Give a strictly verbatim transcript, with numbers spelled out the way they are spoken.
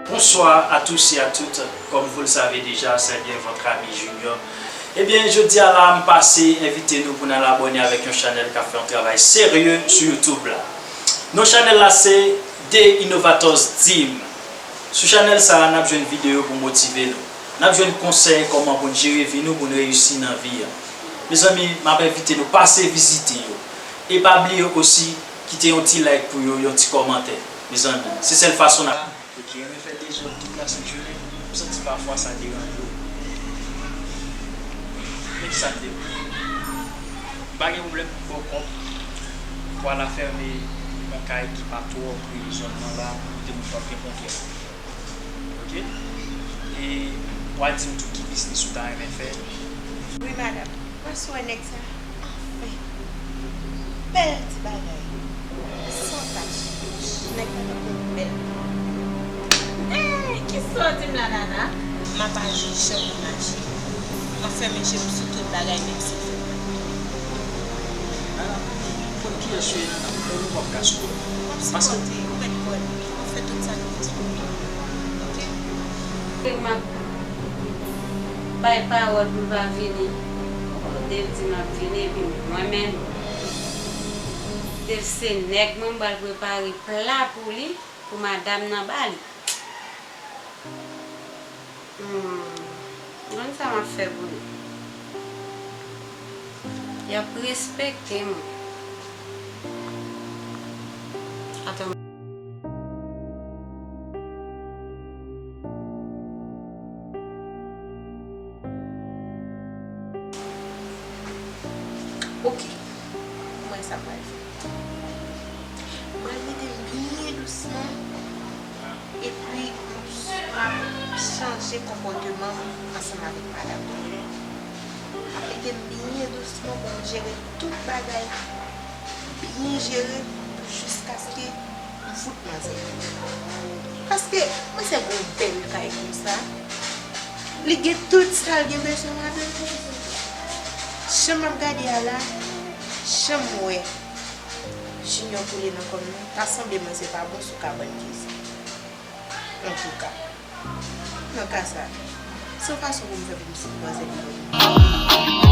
Bonsoir à tous et à toutes. Comme vous le savez déjà, c'est bien votre ami Junior. Ebyen, jodi a la, m pase envite nou pou n al abòne avèk yon chanèl k ap fè yon travay serye sou YouTube la. Non chanèl la se The Innovators Team. Sou chanèl sa a, n ap jwenn videyo pou motive nou. N ap jwenn konsèy kòman pou n jere vi nou, pou n reyisi nan vi a. Mezanmi, m ap envite nou pase vizite yo. E pa bliye osi, kite yon ti like pou yo, yon ti kòmantè. Mezanmi, se sèl fason n ap. Ok, renmen fè dezòd tout la sent jounen, m santi pafwa sa deranje w. Men kisa m te di? M pa gen pwoblèm pou w ba w kòb pou w al afème yon kay ki pa twò pre zòn nan la, kote moun p ap gen pwoblèm. Ok? E w a di m tou ki biznis ou ta renmen fè. Wi, madanm. Mwen sou wè nèg sa. Anfen. Bèl ti bagay. San tach. Nèg la tankou yon bèl. Ey, kisa w di m la, Nana? M ap aji jan pou m aji. M ap fèmen je m sou tout bagay, menm si l fè mal. Nana, konn kiyès ou ye, Nana? Mwen menm m ap ka sipòte w. M ap sipòte, ou mèt kwè m. M ap fè tout sa nou di. Ok? M ap bay pawòl pou l pa vini. Dev di m ap vini, epi mwen menm, Dev se nèg mwen, m pral prepare pla pou li, pou madanm nan ba li. Hmm, m konn sa m ap fè pou li. Y ap respekte mwen. Atann. Ok. Ou wè sa m pral fè? M pral mete m byen dousman, epi m ap chanje konpòteman m ansanm avèk madanm nan. M ap mete m byen dousman pou m jere tout bagay, byen jere, pou jiskaske m fout manzè. Paske manzè gon bèl kay konsa. Li gen tout sa l gen bezwen ladan l. Jan m ap gade a la, jan m wè Junior koule nan kò m nan, ta sanble manzè pa bon sou kabann Jezi. Antouka, nan ka sa, se yon fason pou m fè pou m sot manzè li ban m.